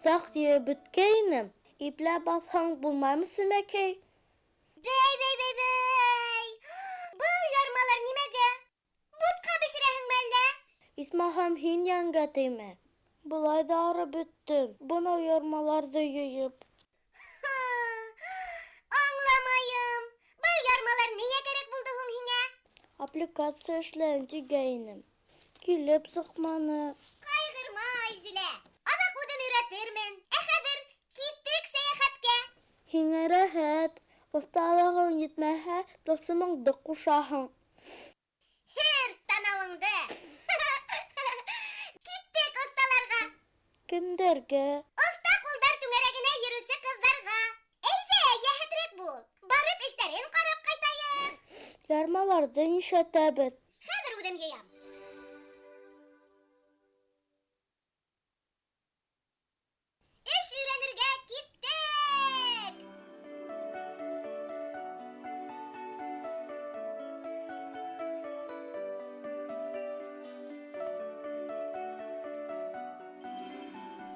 Саҡ йыйып бөткәйнем, ипләп баҫһаң булмаймы, Семәкәй? Бәй-бәй-бәй-бәй! Был ярмалар нимәгә? Бутҡа бешерәһеңме әллә? Исмаһам, һин йәнгә теймә. Былай ҙа арып бөттөм, бынау ярмаларҙы йыйып. Аңламайым, был ярмалар ниңә кәрәк булды һуң һиңә? Аппликация эшләйем тигәйнем, килеп сыҡманы. Ҡайғырма, Айзилә, аҙаҡ үҙем өйрәтермен. Ә хәҙер киттек сәйәхәткә. Һиңә рәхәт, оҫталығың етмәһә, тылсымыңды ҡушаһың. Һөрт танауыңды! Киттек оҫталарға! Кемдәргә? Оҫта ҡулдар түңәрәгенә йөрөүсе ҡыҙҙарға. Әйҙә, йәһәтерәк бул. Барып эштәрен ҡарап ҡайтайыҡ. Ярмаларҙы нишләтәбеҙ? Хәҙер үҙем йыям. Эш өйрәнергә киттек!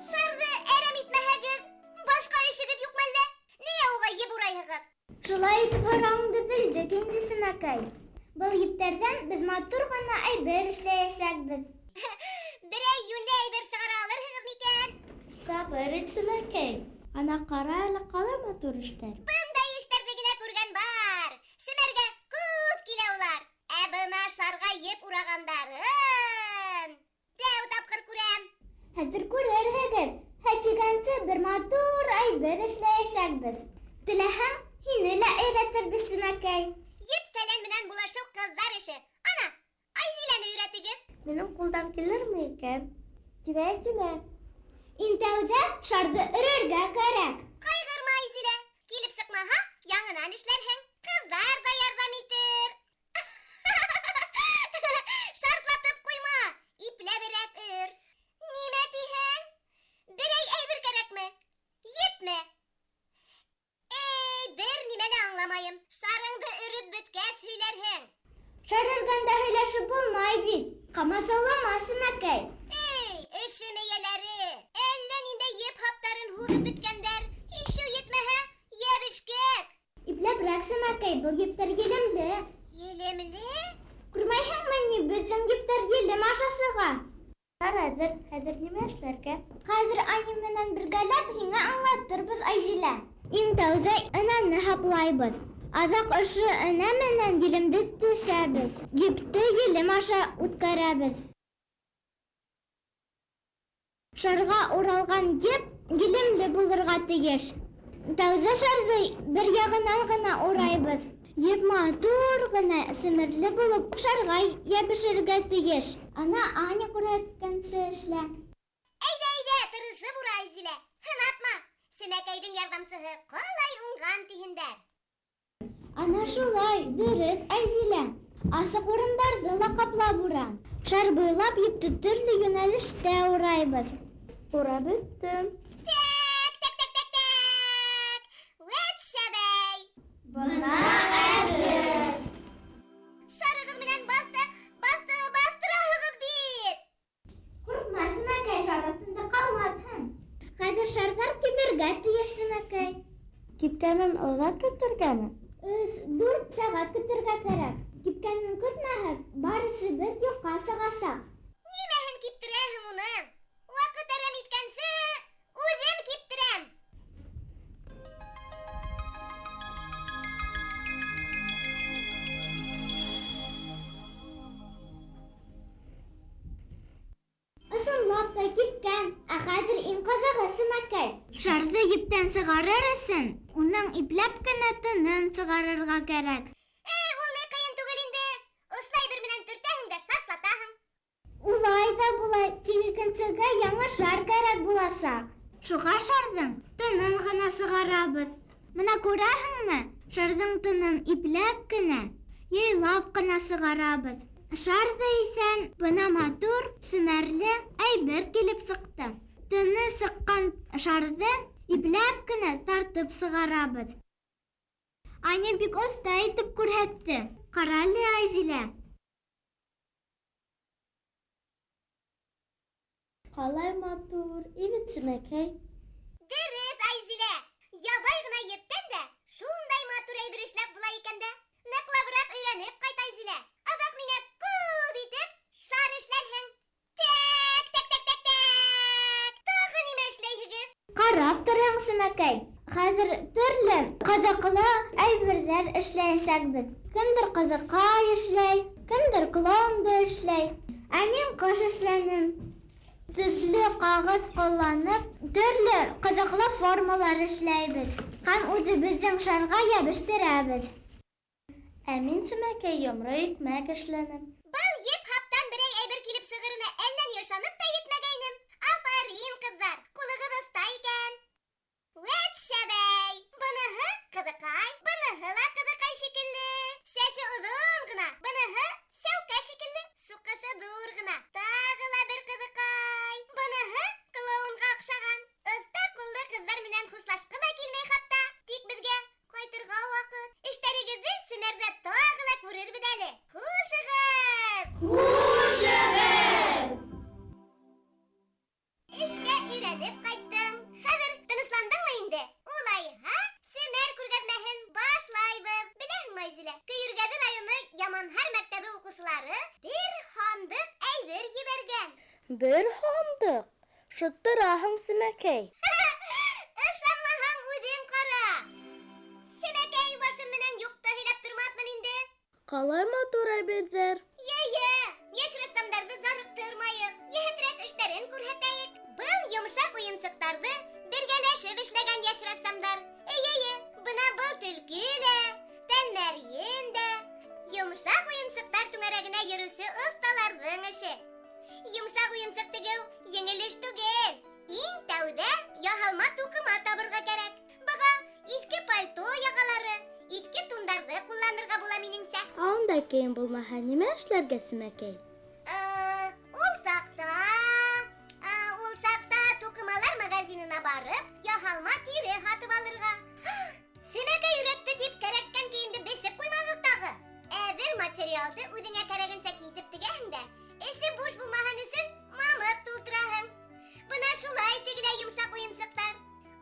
Шарҙы әрәм итмәһәгеҙ, башҡа эшегеҙ юҡмы әллә? Ниңә уға еп урайһығыҙ? Шулай итеп һорауыңды белдек инде, Семәкәй. Был ептәрҙән беҙ матур ғына әйбер эшләйәсәкбеҙ. Берәй йүнле әйбер сығара алырһығыҙ микән? Сабыр ит, Семәкәй. Ана ҡара әле, ҡалай матур эштәр. Бындай эштәрҙе генә күргән бар. Семәргә күп килә улар. Ә бына шарға еп урағандарын тәү тапҡыр күрәм. Хәҙер күрерһегеҙ, һә тигәнсе бер матур әйбер эшләйәсәкбеҙ. Теләһәң, һине лә өйрәтербеҙ, Семәкәй. Еп фәлән менән булашыу ҡыҙҙар эше. Ана, Айзиләне өйрәтегеҙ. Минең ҡулдан килерме икән? Килә, килә. Иң тәүҙә шарҙы өрөргә кәрәк. Ҡайғырма, Айзилә. Килеп сыҡмаһа, яңынан эшләрһең. Ҡыҙҙар ҙа ярҙам итер. Шартлатып ҡуйма, ипләберәк өр. Нимә тиһең? Берәй әйбер кәрәкме? Епме? Эй, бер нимә лә аңламайым. Шарыңды өрөп бөткәс һөйләрһең. Шар өргәндә һөйләшеп булмай бит. Ҡамасаулама, Семәкәй. Эй, эшем эйәләре! Әллә ниндәй еп һаптарын һуҙып бөткәндәр. Ишеү етмәһә, йәбешкәк. Ипләберәк, Семәкәй, был ептәр елемле. Елемле? Күрмәйһеңме ни, беҙҙең ептәр елем аша сыға. Шар әҙер, хәҙер нимә эшләргә? Хәҙер Аня менән бергәләп һиңә аңлатырбыҙ, Айзилә. Иң тәүҙә энәне һаплайбыҙ. Аҙаҡ ошо энә менән елемде тишәбеҙ. Епте елем аша үткәрәбеҙ. Шарға уралған еп елемле булырға тейеш. Тәүҙә шарҙы бер яғынан ғына урайбыҙ. Еп матур ғына семерле булып шарға йәбешергә тейеш. Ана Аня күрһәткәнсә эшлә. Әйҙә, әйҙә, тырышып ура, Айзилә. Һынатма. Семәкәйҙең ярҙамсыһы ҡалай уңған тиһендәр. Ана шулай, дөрөҫ, Айзилә. Асыҡ урындарҙы ла ҡаплап ура. Шар буйлап епте төрлө йүнәлештә урайбыҙ. Урап бөттөм. Тәк, тәк, тәк, тәк, тәк. Вәт шәбәй. Бына әҙер. Шарығыҙ менән баҫты, баҫты, баҫтыраһығыҙ бит. Ҡурҡма, Семәкәй, шар аҫтында ҡалмаҫһың. Хәҙер шарҙар кибергә тейеш, Семәкәй. Кипкәнен оҙаҡ көтөргәме? 3-4 сәғәт көтөргә кәрәк. Кипкәнен көтмәһәк, бар эшебеҙ юҡҡа сығасаҡ. Нимәһен киптерәһең уның? Ваҡыт әрәм иткәнсе, үҙем киптерәм. Ысынлап та кипкән. Ә хәҙер иң ҡыҙығы, Семәкәй. Шарҙы ептән сығарыр өсөн, уның ипләп кенә тынын сығарырға кәрәк. Эй, ул ни ҡыйын түгел инде. Осло әйбер менән төртәһең дә шартлатаһың. Улай ҙа була, тик икенсегә яңы шар кәрәк буласаҡ. Шуға шарҙың тынын ғына сығарабыҙ. Бына күрәһеңме, шарҙың тынын ипләп кенә, яйлап ҡына сығарабыҙ. Шар ҙа иҫән, бына матур, семәрле әйбер килеп сыҡты. Тыны сыҡҡан шарҙы ипләп кенә тартып сығарабыҙ. Аня бик оҫта итеп күрһәтте. Ҡара әле, Айзилә. Ҡалай матур, и бит, Семәкәй. өйрәнеп ҡайт, Айзилә. Аҙаҡ миңә күп итеп шар эшләрһең. Тәк, тәк, тәк, тәк, тәк. Тағы нимә эшләйһегеҙ? Ҡарап торһаң, Сәмәкәй, хәҙер төрлө ҡыҙыҡлы әйберҙәр эшләйәсәкбеҙ. Кемдер ҡыҙыҡай эшләй, кемдер клоунды эшләй. Ә мин ҡош эшләнем. Төҫлө ҡағыҙ ҡулланып, төрлө ҡыҙыҡлы формалар эшләйбеҙ һәм үҙебеҙҙең шарға йәбештерәбеҙ. Ә мин, Сәмәкәй, йомро икмәк эшләнем. Был еп-һаптан берәй әйбер килеп сығырына әллә ни ышанып та етмәгәйнем. Афарин, ҡыҙҙар, ҡулығыҙ оҫта икән. Вәт шәбәй! Быныһы ҡыҙыҡай, быныһы ла ҡыҙыҡай шикелле. Сәсе оҙон ғына, быныһы сәүкә шикелле, суҡышы ҙур ғына. Тағы ла бер ҡыҙыҡай. Быныһы клоунға оҡшаған. Оҫта ҡуллы ҡыҙҙар менән хушлашҡы ла килмәй хатта. Тик беҙгә ҡайтырға ваҡыт. Эштәрегеҙҙе Семәрҙә тағы ла күрербеҙ әле. Хушығыҙ! Хушығыҙ! Эшкә өйрәнеп ҡайттың. Хәҙер тынысландыңмы инде? Улайһа, Семәр күргәҙмәһен башлайбыҙ. Беләһеңме, Айзилә, Көйөргәҙе районы Яманһар мәктәбе уҡыусылары бер һандыҡ әйбер ебәргән. Бер һандыҡ. Шыттыраһың, Сәмәкәй. Ышанмаһаң, үҙең ҡара. Сәмәкәй, башым менән юҡты һөйләп тормаҫмын инде. Ҡалай матур әйберҙәр. Йә-йә, йәш рәссамдарҙы зарыҡтырмайыҡ, йәһәтерәк эштәрен күрһәтәйек. Был йомшаҡ уйынсыҡтарҙы бергәләшеп эшләгән йәш рәссамдар. Эйе-эйе, бына был төлкө лә, тәлмәрйен дә йомшаҡ уйынсыҡтар түңәрәгенә йөрөүсе оҫталарҙың эше. Йомшаҡ уйынсыҡ тегеү еңел эш түгел. Иң тәүҙә яһалма туҡыма табырға кәрәк. Быға иҫке пальто яғалары, иҫке тундарҙы ҡулланырға була минеңсә. Ә ундай кейем булмаһа, нимә эшләргә, Сәмәкәй? Ул саҡта, ул саҡта туҡымалар магазинына барып, яһалма тире һатып алырға. Сәмәкәй өйрәтте тип кәрәккән кейемде бесеп ҡуймағыҙ тағы. Әҙер материалды үҙеңә кәрәгенсә киҫеп тегәһең дә, эсе буш булмаһын өсөн мамыҡ тултыраһың. Бына шулай тегелә йомшаҡ уйынсыҡтар.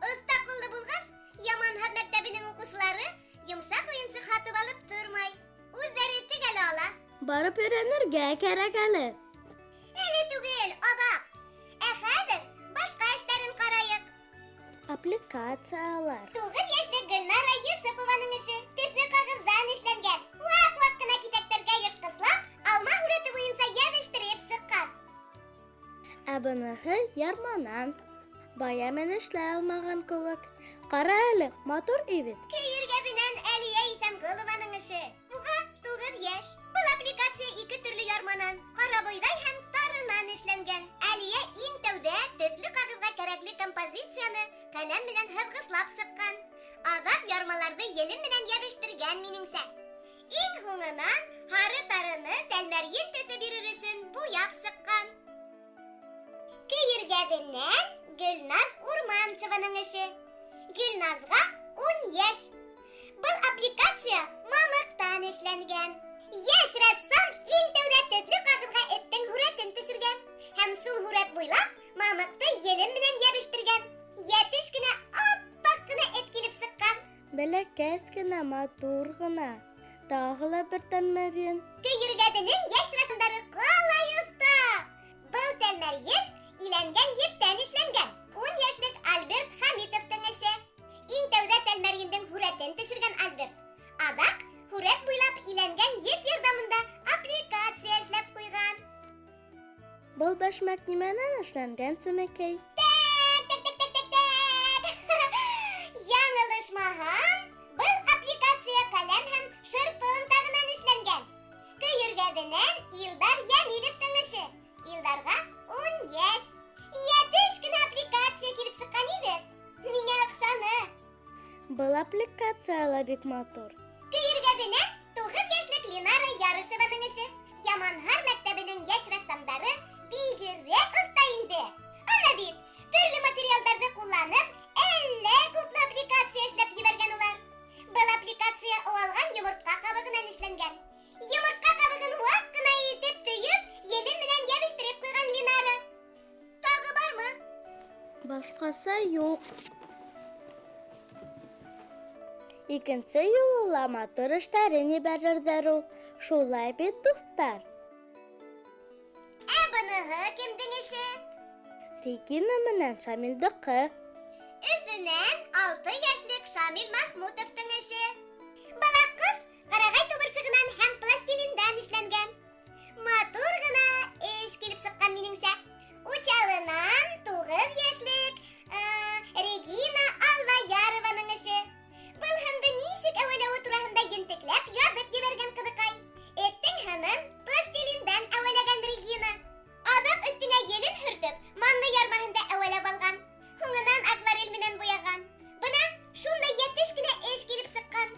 Оҫта ҡуллы булғас, Яманһар мәктәбенең уҡыусылары йомшаҡ уйынсыҡ һатып алып тормай. Үҙҙәре тегә лә ала. Барып өйрәнергә кәрәк әле. Әле түгел, аҙаҡ. Ә хәҙер башҡа эштәрен ҡарайыҡ. Аппликациялар. 9 йәшлек Гөлнара Йосопованың эше төҫлө ҡағыҙҙан эшләнгән. Ваҡ-ваҡ ҡына киҫәктәргә йыртҡыслап, алма һүрәте буйынса йәбештереп сыҡҡан. Ә быныһы ярманан. Бая мин эшләй алмаған кеүек. Ҡара әле, матур бит. Көйөргәҙенән Әлиә Иҫәнғолованың эше. Уға 9 йәш. Был аппликация 2 төрлө ярманан, ҡарабойҙай һәм тарынан эшләнгән. Әлиә иң тәүҙә төҫлө ҡағыҙға кәрәкле композицияны ҡәләм менән һыҙғыслап сыҡҡан. Аҙаҡ ярмаларҙы елем менән йәбештергән минеңсә. Иң һуңынан һары тарыны тәлмәрйен төҫө бирер өсөн буяп сыҡҡан. Көйөргәҙенән Гөлназ Урманцеваның эше. Гөлназға 10 йәш. Был аппликация мамыҡтан эшләнгән. Йәш рәссам иң тәүҙә төҫлө ҡағыҙға эттең һүрәтен төшөргән һәм шул һүрәт буйлап мамыҡты елем менән йәбештергән. Йәтеш кенә аппаҡ ҡына эт килеп сыҡҡан. Бәләкәс кенә, матур ғына. Тағы ла бер тәлмәрйен. Көйөргәҙенең йәш рәссамдары ҡалай оҫта. Был тәлмәрйен иләнгән ептән эшләнгән. 10 йәшлек Альберт Хәмитовтың эше. Иң тәүҙә тәлмәрйендең һүрәтен төшөргән Альберт. Аҙаҡ һүрәт буйлап иләнгән еп ярҙамында аппликация эшләп ҡуйған. Был бәшмәк нимәнән эшләнгән, Сәмәкәй? Тәк, тәк, тәк, тәк, тәк, тәк. Яңылышмаһам, был аппликация ҡәләм һәм шырпы онтағынан эшләнгән. Көйөргәҙенән Илдар Йәмилевтың эше. Илдарға 10 йәш. Йәтеш кенә аппликация килеп сыҡҡан ине. Миңә оҡшаны. Был аппликация ла бик матур. Көйөргәҙенән 9 йәшлек Линара Ярышеваның эше. Яманһар мәктәбенең йәш рәссамдары бигерәк оҫта инде. Ана бит, төрлө материалдарҙы ҡулланып, әллә күпме аппликация эшләп ебәргән улар. Был аппликация ыуалған йомортҡа ҡабығынан эшләнгән. Йомортҡа ҡабығын ваҡ ҡына итеп төйөп, елем менән йәбештереп ҡуйған Линара. Тағы бармы? Башҡаса юҡ. Икенсе юлы ла матур эштәрен ебәрерҙәр ул. Шулай бит, дуҫтар? Ә быныһы кемдең эше? Регина менән Шамилдыҡы. Өфөнән 6 йәшлек Шамил Махмутовтың эше. Балаҡ ҡош ҡарағай тубырсығынан һәм пластилиндан эшләнгән. Матур ғына эш килеп сыҡҡан минеңсә. Учалынан 9 йәшлек Регина Аллаярованың эше. Был һынды нисек әүәләүе тураһында ентекләп яҙып ебәргән ҡыҙыҡай. Эттең һынын пластилиндан әүәләгән Регина. Аҙаҡ өҫтөнә елен һөртөп, манны ярмаһында әүәләп алған. Һуңынан акварель менән буяған. Бына шундай йәтеш кенә эш килеп сыҡҡан.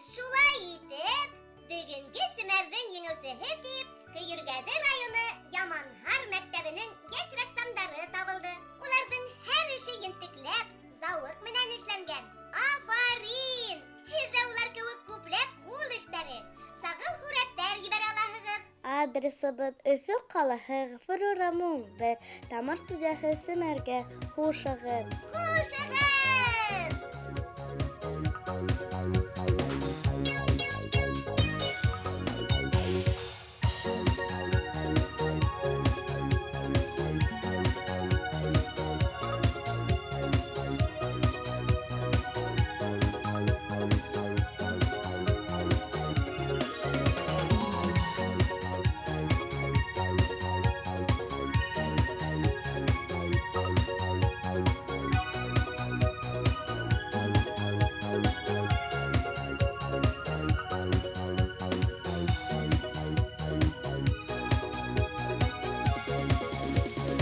Шулай итеп, бөгөнгө семәрҙең еңеүсеһе тип Көйөргәҙе районы Яманһар мәктәбенең йәш рәссамдары табылды. Уларҙың һәр эше ентекләп, зауыҡ менән эшләнгән. Афарин! Һеҙ ҙә улар кеүек күпләп ҡул эштәре, сағыу һүрәттәр ебәрә алаһығыҙ. Адресыбыҙ Өфө ҡалаһы, Ғәфүр урамы 11, Тамаш студияһы, Семәргә. Хушығыҙ! Хушығыҙ!